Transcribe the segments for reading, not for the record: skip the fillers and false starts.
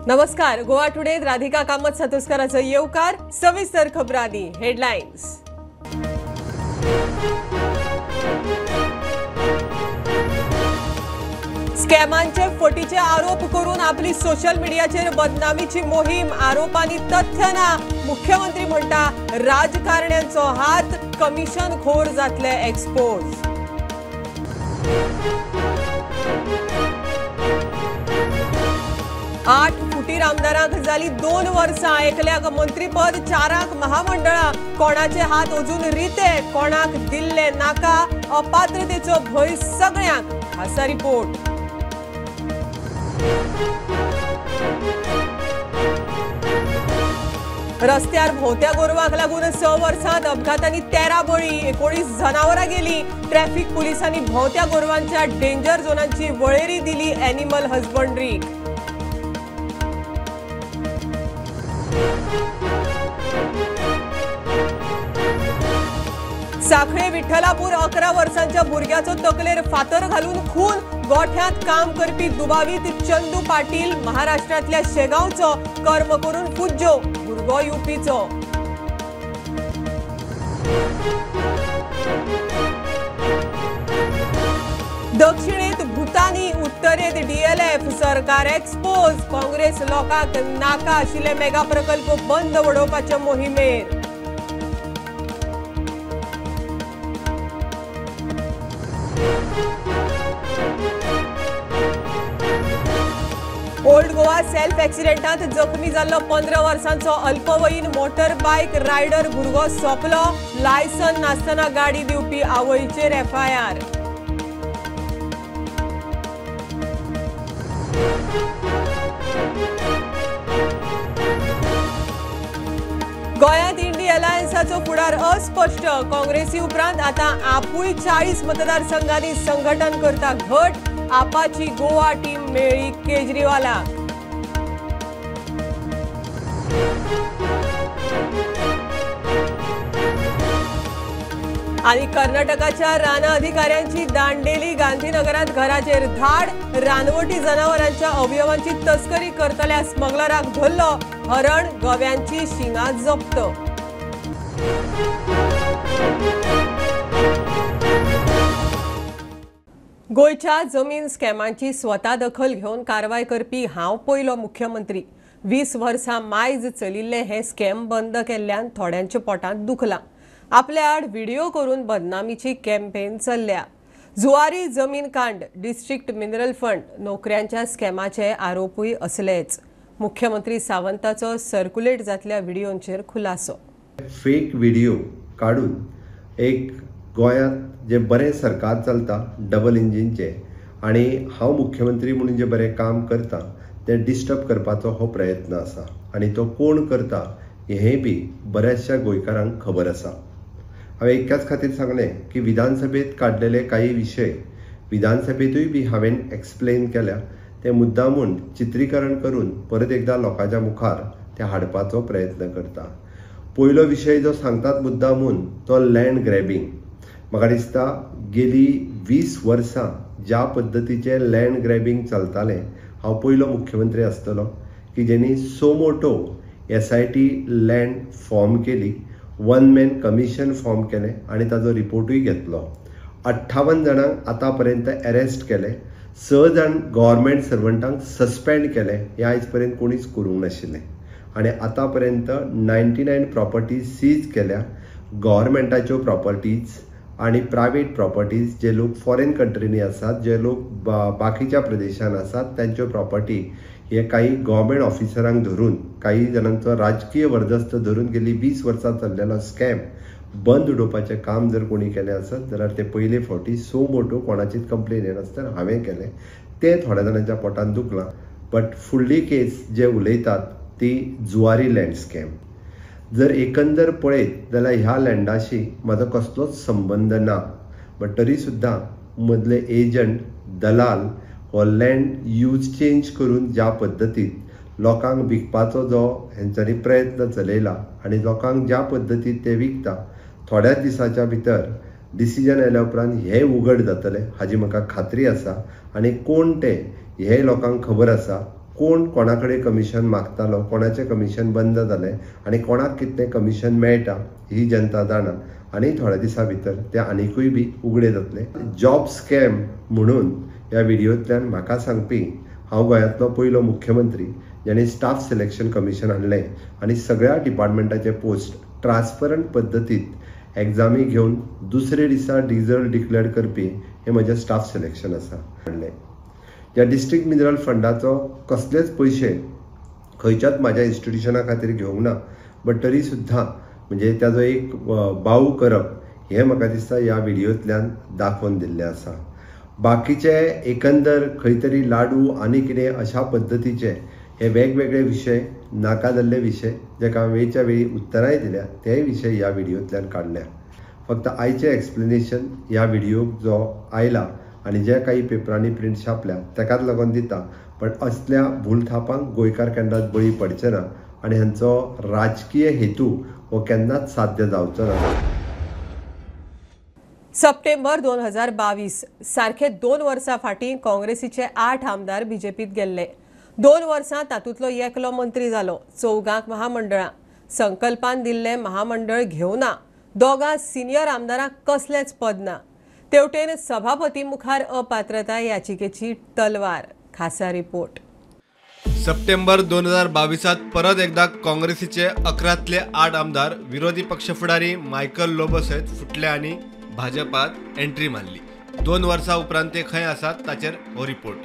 नमस्कार, गोवा टुडे राधिका कामत सातोस्कराचो येवकार. सविस्तर खबरांनी हेडलायन्स. स्कॅमांचे फटीचे आरोप करून आपली सोशल मीडियाचेर बदनामीची मोहीम, आरोपांनी तथ्य ना. मुख्यमंत्री म्हणटा राजकारण्यांचो हात, कमिशन खोर जातले एक्सपोज. आठ फुटीर आमदारांक जाली 2 वर्सां, एकल्याक मंत्रीपद, 4 महामंडळां. कोणाचे हात अजून रिते, कोणाक दिल्ले नाका, अपात्रतेचो भंय सगळ्यांक. खासा रिपोर्ट. रस्त्यार भोंवत्या गोरवांक लागून 6 वर्सांत अपघातांनी 13 बळी, 19 जनावरां गेली. ट्रॅफिक पुलिसांनी भोंवत्या गोरवांच्या डेंजर झोनांची वळेरी दिली एनिमल हजबंड्रीक. साखळे विठ्ठलापूर 11 वर्सांच्या भुरग्याचो तकलेर फातर घालून खून. गोठ्यांत काम करपी दुबावीत चंदू पाटील महाराष्ट्रांतल्या शेगांवचो, कर्म करून फुज्जो, भुरगो युपीचो. दक्षिणेत भूतानी, उत्तरेत डीएलएफ, सरकार एक्सपोज. काँग्रेस लोकांक नाका आशिल्ले मेगा प्रकल्प बंद उडोवपाच्या मोहिमेर. ओल्ड गोवा सेल्फ एक्सिडेंटांत जखमी जाल्लो 15 वर्सांचो अल्पवयीन मोटर बायक रायडर भुरगो सोंपलो. लायसन नासतना गाडी दिवपी आवयचेर एफआयआर. गोंयांत इंडी अलायन्साचो फुडार अस्पश्ट. काँग्रेसी उपरांत आतां आपूय 40 मतदारसंघांनी संघटन करता घट. आपाची गोवा टीम मेळ्ळी केजरीवालाक. आणि कर्नाटकाच्या रान अधिकाऱ्यांची दांडेली. गांधीनगरात घराचेर धाड. रानवटी जनावरांच्या अवयवांची तस्करी करतल्या स्मगलराक धरलो. हरण गव्यांची शिंगां जप्त. गोंयच्या जमीन स्कॅमांची स्वता दखल घेवन कारवाय करपी हांव पयलो मुख्यमंत्री. 20 वर्सां मायज चलिल्ले हे स्कॅम बंद केल्ल्यान थोड्यांच्या पोटांत दुखलां. आपल्या आड व्हिडिओ करून बदनामीची कॅम्पेन चल्ल्या. जुवारी जमीन कांड, डिस्ट्रिक्ट मिनरल फंड, नोकऱ्यांच्या स्कॅमाचे आरोपूय असलेच. मुख्यमंत्री सावंताचो सर्क्युलेट जातल्या व्हिडिओंचेर खुलासो. फेक व्हिडिओ काडून एक गोंयांत जे बरें सरकार चलता डबल इंजिनचें आनी हांव मुख्यमंत्री म्हणून जे बरें काम करता तें डिस्टर्ब करपाचो हो प्रयत्न आसा आनी तो कोण करता हें बी बऱ्याचशा गोंयकारांक खबर आसा. हांवें एकाच खातीर सांगलें की विधानसभेंत काडलेले कांय विशय विधानसभेंतूय बी हांवें एक्सप्लेन केल्या, ते मुद्दामून चित्रीकरण करून परत एकदां लोकांच्या मुखार ते हाडपाचो प्रयत्न करता. पयलो विशय जो सांगतात मुद्दामून तो लँड ग्रॅबींग. म्हाका दिसता गेली 20 वर्सां ज्या पद्दतीचें लँड ग्रॅबींग चलतालें, हांव पयलो मुख्यमंत्री आसतलो की जेणी suo motu SIT land form केली, वन मॅन कमिशन फॉर्म केलें आनी ताजो रिपोर्टूय घेतलो. 58 जाणांक आतां पर्यंत एरेस्ट केले, 6 जाण गव्हर्मेंट सर्वंटांक सस्पेंड केले, हें आयज पर्यंत कोणीच करूंक नाशिल्लें. आनी आतां पर्यंत 99 प्रॉपर्टीज सीज केल्या, गव्हर्मेंटाच्यो प्रॉपर्टीज आनी प्रायवेट प्रॉपर्टीज, जे लोक फॉरेन कंट्रीनी आसात, जे लोक बाकीच्या प्रदेशान आसात तांच्यो प्रॉपर्टी हे काही गव्हर्मेंट ऑफिसरांक धरून, काही जाणांचो राजकीय वर्दस्त धरून गेली 20 वर्सां चल्लेलो स्कॅम बंद उडोवपाचें काम जर कोणी केलें आसत जाल्यार ते पयले फावटी सो मोटो कोणाचीच कंप्लेन येनासतना हांवें केलें. तें थोड्या जाणांच्या पोटान दुखलां. बट फुडली केस जे उलयतात ती जुवारी लँड स्कॅम. जर एकंदर पळयत जाल्यार ह्या लँडाशी म्हाजो कसलोच संबंद ना, बट तरी सुद्दां मदले एजंट, दलाल हो लँड यूज चेंज करून ज्या पद्दतीत लोकांक विकपाचो जो हेंच्यांनी प्रयत्न चलयला आनी लोकांक ज्या पद्दतीत ते विकता, थोड्याच दिसाच्या भितर डिसिजन आयल्या उपरांत हें उघड जातलें हाजी म्हाका खात्री आसा आनी कोण ते हें लोकांक खबर आसा. कोण कोणा कडेन कमिशन मागतालो, कोणाचें कमिशन बंद जालें आनी कोणाक कितलें कमिशन मेळटा ही जनता जाणा आनी थोड्या दिसां भितर ते आनिकूय बी उगडे जातले. जॉब स्कॅम म्हणून ह्या व्हिडियोंतल्यान म्हाका सांगपी हांव गोंयांतलो पयलो मुख्यमंत्री ज्याणे स्टाफ सिलेक्शन कमिशन हाडलें आनी सगळ्या डिपार्टमेंटाचे पोस्ट ट्रान्सपरंट पद्दतीत एग्जामी घेवन दुसरे दिसा रिजल्ट डिक्लेअर करपी हें म्हजें स्टाफ सिलेक्शन आसा. हाडलें ह्या डिस्ट्रिक्ट मिनरल फंडाचो कसलेच पयशे खंयच्याच म्हाज्या इन्स्टिट्युशना खातीर घेवंक ना, बट तरी सुद्दां म्हणजे ताजो एक बाऊ करप हें म्हाका दिसता ह्या व्हिडियोंतल्यान दाखोवन दिल्लें आसा. बाकीचे एकंदर खंय तरी लाडू आनी कितें अशा पद्दतीचे हे वेगवेगळे विशय, नाका जाल्ले विशय जेका वेळच्या वेळी उत्तरांय दिल्या तेय विशय ह्या व्हिडियोंतल्यान काडल्या. फक्त आयचें एक्सप्लेनेशन ह्या व्हिडियोक जो आयला आनी जे काही पेपरांनी प्रिंट छापल्या ताकाच लागून दिता, पण असल्या भूलथापांक गोंयकार केन्नाच बळी पडचे ना आनी हांचो राजकीय हेतू हो केन्नाच साध्य जावचो ना. सप्टेंबर 2022 सारखे 2 वर्सां फाटीं काँग्रेसीचे 8 आमदार बीजेपीत गेल्ले. 2 वर्सां तातूंतलो एकलो मंत्री जालो. 4 महामंडळां संकल्पान दिल्लें महामंडळ घेवना. 2 सिनियर आमदारांक कसलेंच पद ना. तेवटेन सभापती मुखार अपात्रताय याचिकेची तलवार. खासा रिपोर्ट. सप्टेंबर 2022 परत एकदा काँग्रेसीचे 11तले 8 आमदार विरोधी पक्ष फुडारी मायकल लोबो सयत फुटले आनी भाजपात एंट्री मारली. 2 वर्सां उपरांत ते खंय आसात ताचेर हो रिपोर्ट.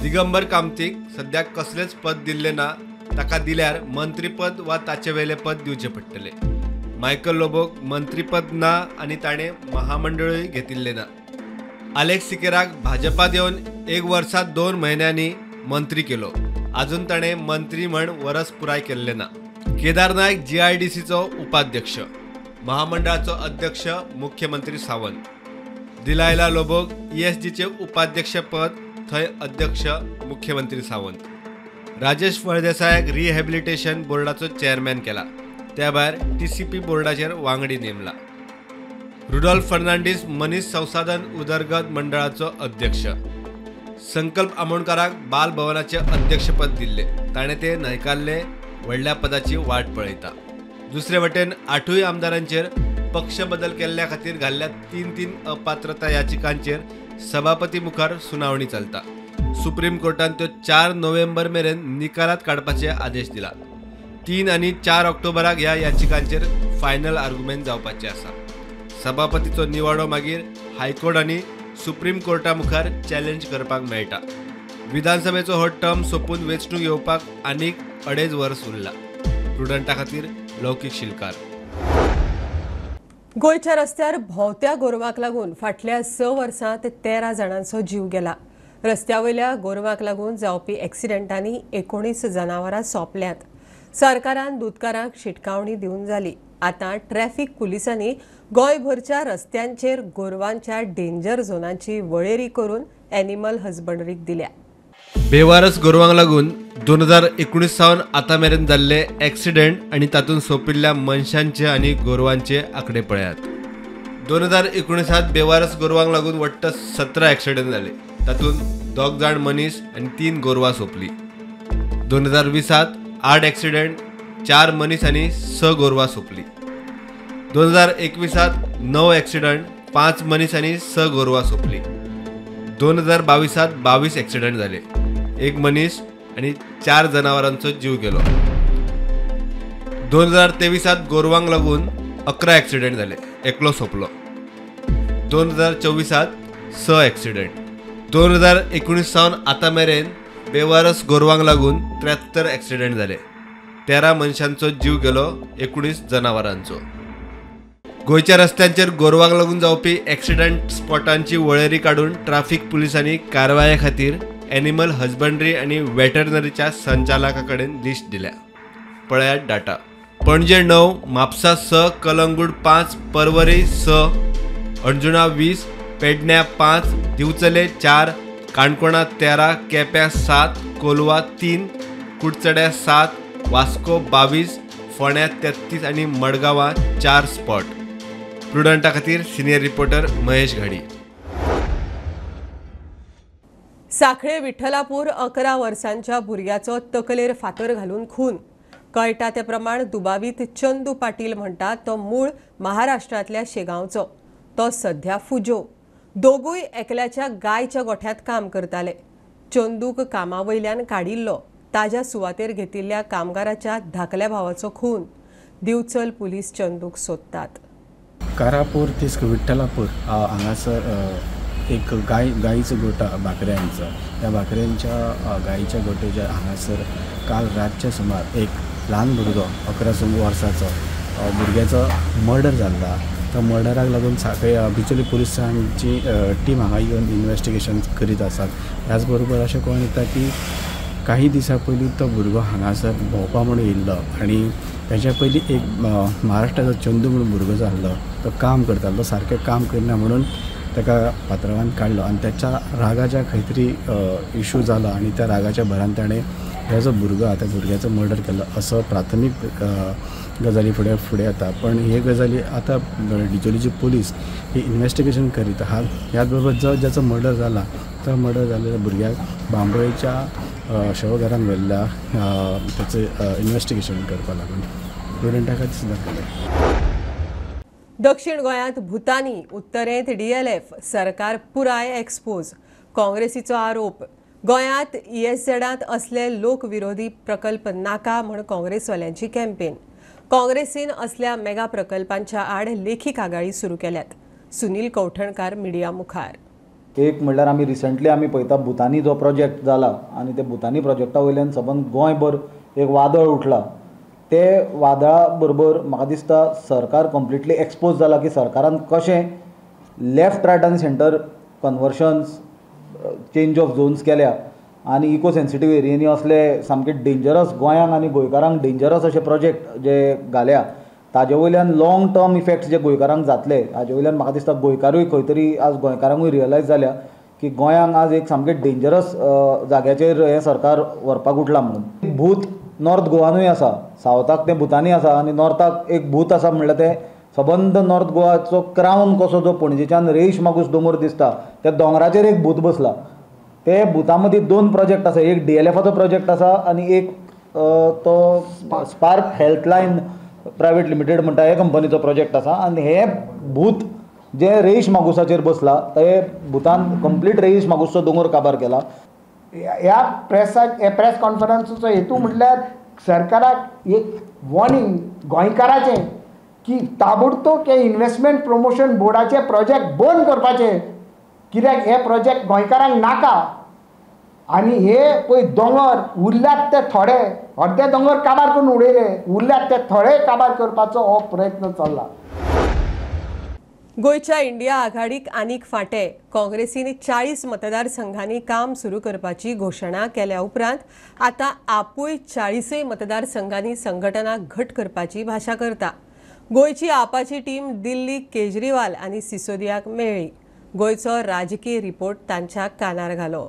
दिगंबर कामतीक सद्याक कसलेंच पद दिल्लें ना, ताका दिल्यार मंत्रीपद वा ताचे वेले पद दिवचें पडटलें. मायकल लोबोक मंत्रीपद ना आनी ताणें महामंडळूय घेतिल्लें ना. आलेक्स सिकेराक भाजपात येवन 1 वर्सा 2 म्हयन्यांनी मंत्री केलो, आजून ताणें मंत्री म्हण वरस पुराय केल्लें ना. केदार नायक GIDCचो उपाध्यक्ष, महामंडळाचो अध्यक्ष मुख्यमंत्री सावंत. दिलायला लोबोक ESGचे उपाध्यक्षपद, थंय अध्यक्ष मुख्यमंत्री सावंत. राजेश फळदेसायाक रिहॅबिलिटेशन बोर्डाचो चेअरमॅन केला, त्या भायर TCP बोर्डाचेर वांगडी नेमला. रुडॉल्फ फर्नांडीस मनीस संसाधन उदरगत मंडळाचो अध्यक्ष. संकल्प आमोणकाराक बाल भवनाचे अध्यक्षपद दिल्ले, ताणें ते न्हयकारले, व्हडल्या पदाची वाट पळयता. दुसरे वटेन 8 आमदारांचेर पक्ष बदल केल्ल्या खातीर घाल्ल्या 3-3 अपात्रता याचिकांचेर सभापती मुखार सुनावणी चलता. सुप्रीम कोर्टान त्यो 4 नोव्हेंबर मेरेन निकालात काडपाचे आदेश दिला. 3 आनी 4 ऑक्टोबराक ह्या याचिकांचेर फायनल आर्ग्युमेंट जावपाचे आसा. सभापतीचो निवाडो मागीर हायकोर्ट आनी सुप्रीम कोर्टा मुखार चॅलेंज करपाक मेळटा. विधानसभेचो हो टर्म सोंपून वेंचणूक येवपाक आनीक 2.5 वर्स उरला. प्रुडंटा खातीर लौकीक शिलकार. गोंयच्या रस्त्यार भोंवत्या गोरवांक लागून फाटल्या 6 वर्सांत 13 जाणांचो जीव गेला. रस्त्या वयल्या गोरवांक लागून जावपी एक्सिडेंटांनी 19 जनावरां सोंपल्यांत. सरकारान दुदकारांक शिटकावणी दिवन जाली. आतां ट्रॅफिक पुलिसांनी गोंयभरच्या रस्त्यांचेर गोरवांच्या डेंजर झोनांची वळेरी करून एनिमल हजबंडरीक दिल्या. बेवारस गोरवांक लागून 2019 सावन आतां मेरेन जाल्ले एक्सिडेंट आनी तातूंत सोंपिल्ल्या मनशांचे आनी गोरवांचे आंकडे पळयात. 2019 बेवारस गोरवांक लागून वट्ट 17 एक्सिडेंट जाले, तातूंत 2 जाण मनीस आनी 3 गोरवां सोंपली. 2020 8 एक्सिडेंट, 4 मनीस आनी 6 गोरवां सोंपली. 2021 9 एक्सिडेंट, 5 मनीस आनी 6 गोरवां सोंपली. 2022 22 एक्सिडेंट जाले, 1 मनीस आनी 4 जनावरांचो जीव गेलो. 2023 गोरवांक लागून 11 एक्सिडेंट जाले, एकलो सोंपलो. 2024 6 एक्सिडेंट. 2019 सावन आतां मेरेन बेवारस गोरवांक लागून 73 एक्सिडेंट जाले, 13 मनशांचो जीव गेलो, 19 जनावरांचो. गोंयच्या रस्त्यांचेर गोरवांक लागून जावपी एक्सिडेंट स्पॉटांची वळेरी काडून ट्राफिक पुलिसांनी कारवाये खातीर एनिमल हजबंडरी आनी वेटरनरीच्या संचालका कडेन लिस्ट दिल्या. पळयात डाटा. पणजे 9, म्हापसा 6, कलंगूट 5, परवरी 6, अंजुणा 20, पेडण्या 5, दिवचले 4, काणकोणा 13, केप्यां 7, कोलवा 3, कुडचड्या 7, वास्को 22, फोंड्या 33 आनी मडगांवां 4 स्पॉट. प्रुडंटा खातीर सिनियर रिपोर्टर महेश घाडी. साखळे विठ्ठलापूर 11 वर्सांच्या भुरग्याचो तकलेर फातर घालून खून. कळटा ते प्रमाण दुबावीत चंदू पाटील म्हणटा तो मूळ महाराष्ट्रांतल्या शेगांवचो. तो सध्या फुजो. दोगूय एकल्याच्या गायच्या गोठ्यांत काम करताले. चंदूक कामा वयल्यान काडिल्लो. ताज्या सुवातेर घेतिल्ल्या कामगाराच्या धाकल्या भावाचो खून. दिवचल पुलीस चंदूक सोदतात. कारापूर तिस्क विठ्ठलापूर हांगासर एक गायीचो गोठा भाकऱ्यांचो. ह्या भाकऱ्यांच्या गायीच्या गोठ्याच्या हांगासर काल रातच्या सुमार एक ल्हान भुरगो 11 वर्साचो भुरग्याचो मर्डर जाल्लो. त्या मर्डराक लागून साखळे बिचोली पुलिसांची टीम हांगा येवन इन्वेस्टिगेशन करीत आसात. ह्याच बरोबर अशें कळून येता की काही दिसां पयलीं तो भुरगो हांगासर भोंवपा म्हणून येयल्लो आनी ताच्या पयलीं एक महाराष्ट्राचो चंदू म्हणून भुरगो जाल्लो, तो काम करतालो, सारकें काम करना म्हणून ताका पात्रावान काडलो आनी त्याच्या रागाच्या खंय तरी इशू जालो आनी त्या रागाच्या भरान ताणें ह्या जो भुरगो आहा त्या भुरग्याचो मर्डर केलो असो प्राथमीक गजाली फुडें फुडें येता. पण हे गजाली आतां डिचोलीची पुलीस ही इन्वेस्टिगेशन करीत आहा. ह्याच बरोबर जो ज्याचो मर्डर जाला तो मर्डर जाल्ल्या भुरग्याक बांबोळेच्या शवघरान व्हेल्ल्या ताचें इन्वेस्टिगेशन करपाक लागून प्रुडंटा खातीर सुद्दां केलें. दक्षिण गोंयांत भूतानी, उत्तरेंत डीएलएफ, सरकार पुराय एक्सपोज. काँग्रेसीचो आरोप. गोंयांत ईएसझेडांत असले लोकविरोधी प्रकल्प नाका म्हण काँग्रेसवाल्यांची कॅम्पेन. काँग्रेसीन असल्या मेगा प्रकल्पांच्या आड लेखी कागाळी सुरू केल्यात. सुनील कवठणकार मिडिया मुखार. एक म्हणल्यार आमी रिसंटली आमी पळयता भुतानी जो प्रोजेक्ट जाला आनी ते भुतानी प्रोजेक्टा वयल्यान सबंद गोंयभर एक वादळ उठला. ते वादळा बरोबर म्हाका दिसता सरकार कंप्लिटली एक्सपोज जाला की सरकारान कशें लेफ्ट रायट आनी centre conversions, change of zones केल्या आनी इको सेन्सिटीव एरियांनी असले सामके डेंजरस गोंयांक आनी गोंयकारांक डेंजरस अशे प्रोजेक्ट जे घाल्या ताजे वयल्यान लाँग टर्म इफेक्ट्स जे गोंयकारांक जातले हाजे वयल्यान म्हाका दिसता गोंयकारूय खंय तरी आज गोंयकारांकूय रियलायज जाल्या की गोंयांक आज एक सामकें डेंजरस जाग्याचेर हें सरकार व्हरपाक उठलां म्हणून. भूत नॉर्थ गोवानूय आसा, सावथाक तें भुतानी आसा आनी नॉर्थाक एक भूत आसा म्हणल्यार तें सबंद नॉर्थ गोवाचो क्रावन कसो जो पणजेच्यान रेश मागूस दोंगर दिसता त्या दोंगराचेर एक भूत बसला. ते भुता मदीं दोन प्रोजेक्ट आसा, एक डीएलएफाचो प्रोजेक्ट आसा आनी एक तो spark health line private limited म्हणटा हे कंपनीचो प्रोजेक्ट आसा. आनी हे भूत जे रेश मागुसाचेर बसला ते भुतान कंप्लीट रेश मागुसचो दोंगर काबार केला. ह्या प्रेस कॉन्फरन्साचो हेतू म्हटल्यार सरकाराक एक वॉर्निंग गोंयकाराचें की ताबडतोब हे इन्वेस्टमेंट प्रमोशन बोर्डाचे प्रोजेक्ट बंद करपाचे, कित्याक हे प्रोजेक्ट गोंयकारांक नाका. आनी हे पळय दोंगर उरल्यात ते थोडे, अर्दे दोंगर काबार करून उडयले, उरल्यात ते थोडे काबार करपाचो हो प्रयत्न चल्ला. गोंयच्या इंडिया आघाडीक आनीक फांटे. काँग्रेसीन 40 मतदारसंघांनी काम सुरू करपाची घोशणा केल्या उपरांत आतां आपूय 40 मतदारसंघांनी संघटना घट करपाची भाशा करता. गोंयची आपाची टीम दिल्ली केजरीवाल आनी सिसोदियाक मेळ्ळी. गोंयचो राजकीय रिपोर्ट तांच्या कानार घालो.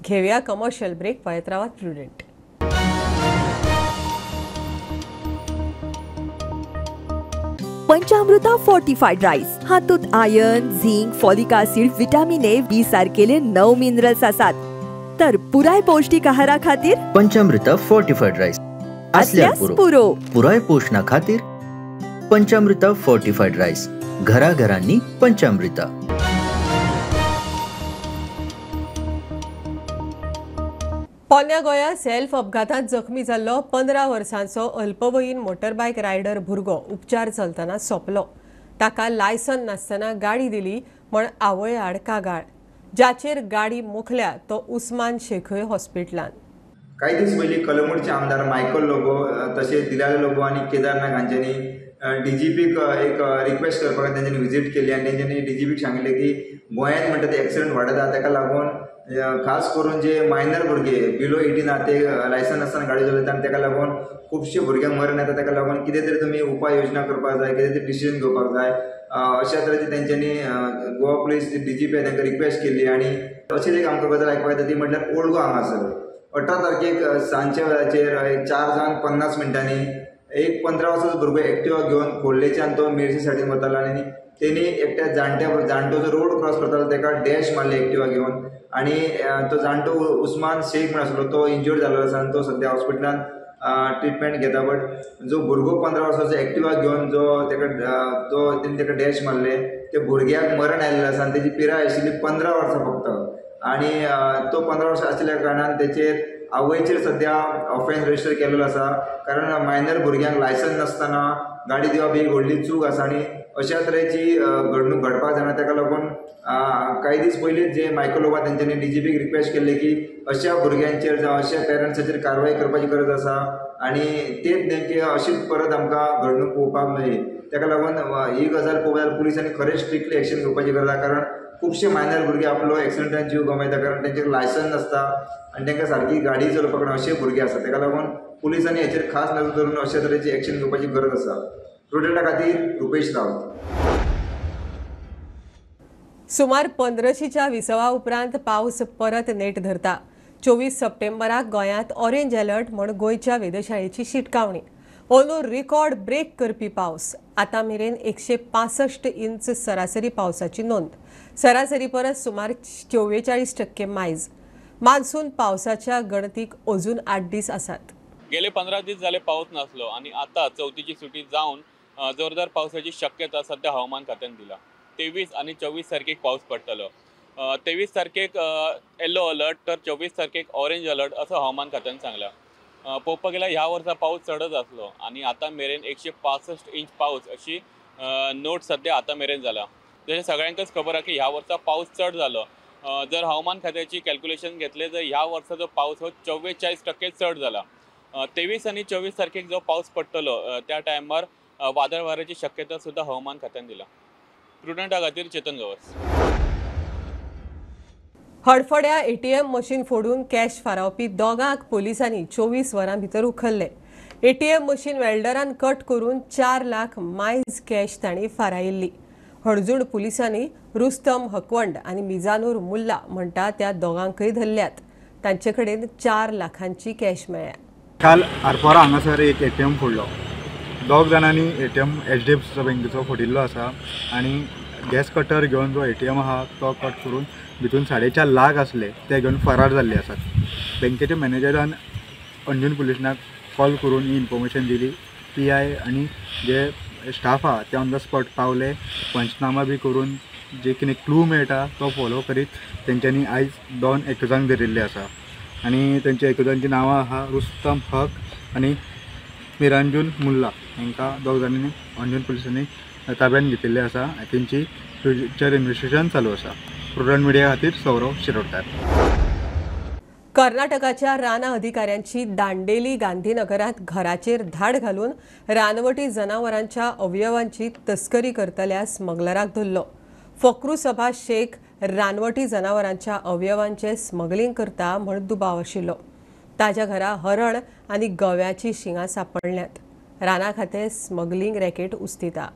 घेवया कमर्शियल ब्रेक. पळयत रावात प्रुडंट. पंचामृता फोर्टिफाईड राईस हातूंत iron, zinc, folic acid, vitamin A, B सारकेले 9 मिनरल्स आसात. तर पुराय पौष्टिक आहारा खातीर पंचामृता फोर्टिफाईड राईस आसल्यार पुरो. पुराय पोषणा खातीर पंचामृता फोर्टिफाईड राईस, घराघरांनी पंचामृता. पोन्या गोंया सेल्फ अपघातांत जखमी जाल्लो 15 वर्सांचो अल्पवयीन मोटरबायक रायडर भुरगो उपचार चलतना सोंपलो. ताका लायसन नासतना गाडी दिली म्हण आवय आड कागाळ. जाचेर गाडी मोखल्या तो उस्मान शेखय हॉस्पिटलान. काही दीस पयलीं कलंगूटचे आमदार मायकल लोबो तशेंच दिलाल लोबो आनी केदार नायक हांच्यांनी डीजीपीक एक रिक्वेस्ट करपाक तेंच्यांनी विजीट केली आनी तेंच्यांनी डीजीपीक सांगलें की गोंयांत म्हणटा ते एक्सिडंट वाडत आहा, ताका लागून खास करून जे मायनर भुरगे बिलो 18 आहा ते लायसन नासतना गाडी चलयता आनी ताका लागून खुबशे भुरग्यांक मरण येता, ताका लागून कितें तरी तुमी उपाय योजना करपाक जाय, कितें तरी डिसिजन घेवपाक जाय अशा तरेची तेंच्यांनी गोवा पुलीस डीजीपी तांकां रिक्वेस्ट केली. आनी अशीच एक आमकां गजाल आयकपाक येता ती म्हटल्यार ओल्ड गोवा हांगासर 18 तारखेक सांजच्या वेळाचेर 4:50 एक 15 वर्साचो भुरगो एक्टिवा घेवन खोर्लेच्यान तो मेरशे सायडीन वतालो आनी तेणी एकट्या जाणटो जो रोड क्रॉस करतालो ताका डॅश मारले एक्टिवा घेवन आनी तो जाणटो उस्मान शेख म्हण आसलो तो इंजर्ड जाल्लो आसा आनी तो सद्या हॉस्पिटलान ट्रिटमेंट घेता. बट जो भुरगो 15 वर्सांचो एक्टिवा घेवन जो ताका तो तेणी ताका डॅश मारले ते भुरग्याक मरण आयिल्लें आसा आनी तेजी पिराय आशिल्ली 15 वर्सां फक्त आनी तो 15 वर्सां आशिल्ल्या कारणान तेचेर आवयचेर सद्या ऑफेन्स रजिस्टर केल्लो आसा, कारण मायनर भुरग्यांक लायसन्स नासतना गाडी दिवप ही व्हडली चूक आसा आनी अशा तरेची घडणूक घडपाक जायना. ताका लागून कांय दीस पयलींच जे मायकल लोबो तेंच्यांनी डीजीपीक रिक्वेस्ट केल्ली की अशा भुरग्यांचेर जावं अशा पेरंट्साचेर कारवाय करपाची गरज आसा आनी तेच नेमके अशीच परत आमकां घडणूक पळोवपाक मेळ्ळी. ताका लागून ही गजाल पळोवपाक जाल्यार पुलिसांनी खरेंच स्ट्रिक्टली एक्शन घेवपाची गरज आसा, कारण खुबशे मायनर भुरगे आपलो एक्सिडंटान जीव गमयता, कारण तेंचेर लायसन्स नासता आनी तांकां सारकी गाडी चलोवपाक कळना अशे भुरगे आसा. ताका लागून पुलिसांनी हेचेर खास नजर दवरून अशा तरेची एक्शन घेवपाची गरज आसा. प्रुडंटा खातीर रुपेश रावत. सुमार 15शीच्या विसवा उपरांत पावस परत नेट धरता. 24 सप्टेंबराक गोंयांत ऑरेंज अलर्ट म्हण गोंयच्या वेधशाळेची शिटकावणी. अंदू रिकॉर्ड ब्रेक करपी पावस. आतां मेरेन 165 इंच सरासरी पावसाची नोंद. सरासरी परस सुमार 44% मायज. मान्सून पावसाच्या गणतीक अजून 8 दीस आसात. गेले 15 दीस जाले पावस नासलो आनी आतां चवथीची सुटी जावन जोरदार पावसाची शक्यता सध्या हवामान खात्यान दिला. 23 आनी 24 तारखेक पावस पडटलो. 23 तारखेक येल्लो अलर्ट तर 24 तारखेक ऑरेंज अलर्ट असो हवामान खात्यान सांगला. पळोवपाक गेल्यार ह्या वर्सा पावस चडच आसलो आनी आतां मेरेन 165 इंच पावस अशी नोट सध्या आतां मेरेन जाला. जशें सगळ्यांकच खबर आसा की ह्या वर्सा पावस चड जालो. जर हवामान खात्याची कॅल्क्युलेशन घेतलें जर ह्या वर्साचो पावस हो 44% चड जाला. 23 आनी 24 तारखेक जो पावस पडटलो त्या टायमार वादळ वाऱ्याची शक्यता सुद्दां हवामान खात्यान दिला. प्रुडंटा खातीर चेतन गवस. हडफड्या एटीएम मशीन फोडून कॅश फारावपी दोगांक पोलिसांनी 24 वरां भितर उखल्ले. एटीएम मशीन वेल्डरान कट करून 4 लाख मायज कॅश तांणी फारायिल्ली. हणजूण पुलिसांनी रुस्तम हकवंड आनी मिजानूर मुल्ला म्हणटा त्या दोगांकय धरल्यात. तांचे कडेन 4 लाखांची कॅश मेळ्ळ्या. काल आरपोरा हांगासर एक एटीएम फोडलो. दोग जाणांनी एटीएम HDFC बँकेचो फोडिल्लो आसा आनी गॅस कटर घेवन जो एटीएम आहा तो कट करून भितून 4.5 लाख आसले ते घेवन फरार जाल्ले आसात. बँकेच्या मॅनेजरान अंजून पुलिसांक कॉल करून ही इन्फॉर्मेशन दिली. PI आनी जे स्टाफ आहा ते ऑन the spot पावले. पंचनामा बी करून जे कितें क्लू मेळटा तो फॉलो करीत तेंच्यांनी आयज 2 एक्युजांक धरिल्ले आसा आनी तेंच्या एक्युजांची नांवां आहा रुस्तम हक आनी मिरांजून मुल्ला. हांकां दोग जाणांनी अंजून पुलिसांनी ताब्यान घेतिल्ले आसा. तेंची फ्युचर इन्वेस्टिगेशन चालू आसा. प्रुडंट मिडिया खातीर सौरव शिरोडकर. कर्नाटकाच्या रानां अधिकाऱ्यांची दांडेली गांधीनगरात घराचेर धाड घालून रानवटी जनावरांच्या अवयवांची तस्करी करतल्या स्मगलराक धरलो. फक्रू सभा शेख रानवटी जनावरांच्या अवयवांचे स्मगलिंग करता म्हण दुबाव आशिल्लो. ताज्या घरा हरण आनी गव्याची शिंगां सापडल्यात. राना खातें स्मगलिंग रॅकेट उस्तिता.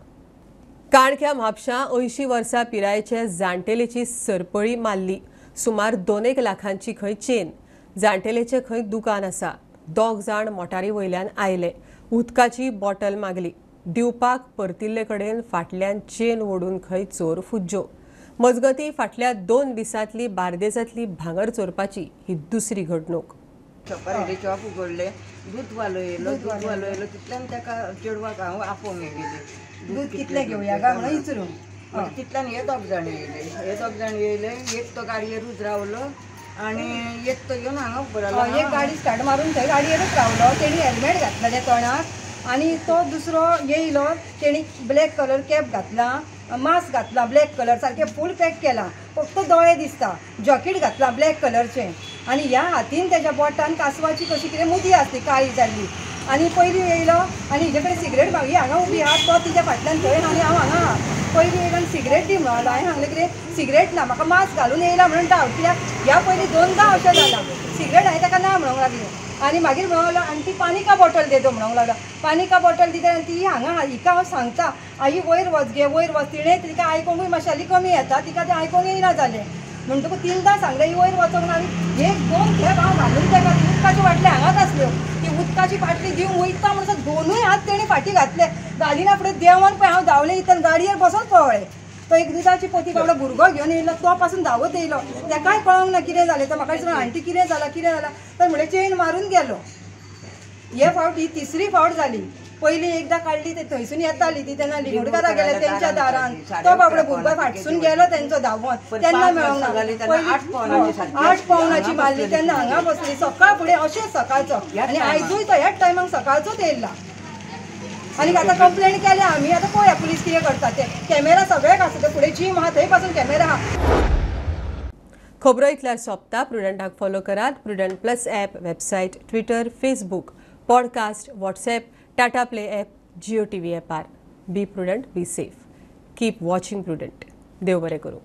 काणक्या म्हापशां 80 वर्सां पिरायेचे जाणटेलेची सरपळी मारली. सुमार 2 लाखांची खंय चेन. जाणटेलेचें खंय दुकान आसा. 2 जाण मोटारी वयल्यान आयले. उदकाची बॉटल मागली. दिवपाक परतिल्ले कडेन फाटल्यान चेन ओडून खंय चोर फुज्जो. मजगती फाटल्या 2 दिसांतली बार्देसांतली भांगर चोरपाची ही दुसरी घडणूक. शॉपार येयले, शॉप उगडलें, दूदवालो येयलो, दूदवालो येयलो तितल्यान ताका चेडवाक हांव आपोवंक गेली. दूद कितलें घेवया काय म्हणून विचारूंक. तितल्यान हे दोग जाण येयले, हे दोग जाण येयले, एक तो गाडयेरूच रावलो आनी एक तो येवन हांगा उबो रावलो. एक गाडी स्टार्ट मारून थंय गाडयेरूच रावलो. तेणी हेल्मेट घातलेलें तोंडाक आनी तो दुसरो येयलो, तेणी ब्लॅक कलर कॅप घातला, मास्क घातला ब्लॅक कलर, सारकें फूल पॅक केलां, फक्त दोळे दिसता, जॉकेट घातलां ब्लॅक कलरचें आनी ह्या हातीन तेज्या बोटान कासवाची कशी कितें मुदी आसली काळी जाल्ली. आनी पयलीं येयलो आनी हिजे कडेन सिगरेट मागली, हांगा उबी आहा, तो तिज्या फाटल्यान थंय आनी हांव हांगा आहा. पयलीं येयलो आनी सिगरेट दी म्हणून हांवें सांगलें कितें सिगरेट ना, म्हाका मास्क घालून येयला म्हणून डावट, कित्याक ह्या पयलीं 2दा अशें जालां. सिगरेट हांवें ताका ना म्हणूंक लागलें आनी मागीर म्हणूंक लागलो आनी ती पानी का बॉटल दे दो म्हणूंक लागलो. पानी का बॉटल दिता आनी ती हांगा हिका हांव सांगता आई वयर वच गे, वयर वच. तिणें तिका आयकोंकूय मातशें कमी येता, तिका तें आयकोंक येयना जालें. म्हणटकूच तिनदां सांगलें ही वयर वचोंक ना आनी एक दोन खेप हांव घालून ताका ती उदकाची बाटली हांगाच आसल्यो ती उदकाची बाटली दिवंक वयता म्हणसर दोनूय हात तेणी फाटीं घातले. घालिना फुडें देंवन पळय हांव धांवलें इतल्यान गाडयेर बसोन पळ्ळें. तो एक दुदाची पोती बाबडो भुरगो घेवन येयलो तो पासून धांवत येयलो. तेकाय कळोंक ना कितें जालें. तो म्हाका दिसलें आंटी कितें जालां कितें जालां तर म्हणलें चेन मारून गेलो. हे फावट ही तिसरी फावट जाली. पयली एकदां काडली ते थंयसून येताली ती तेन्ना लिंगोडकारा गेले तेंच्या दारान तो बाबडो भुरगो फाटसून गेलो तेंचो धांवत तेन्ना मेळोंक ना. 8 पावणाची मारली तेन्ना हांगा बसली सकाळ फुडें अशेंच सकाळचो आनी आयजूय तो ह्याच टायमाक सकाळचोच येयला. आनी आतां कंप्लेन केल्या आमी. आतां पळोवया पुलीस कितें करता ते. कॅमेरा सगळ्याक आसा ते फुडें जीम आहा थंय पासून कॅमेरा आहा. खबरो इतल्यार सोंपता. प्रुडंटाक फॉलो करात. Prudent plus app, website, Twitter, Facebook, podcast, WhatsApp, Tata Play app, Jio TV ॲपार. Be prudent, be safe, keep watching Prudent. देव बरें करूं.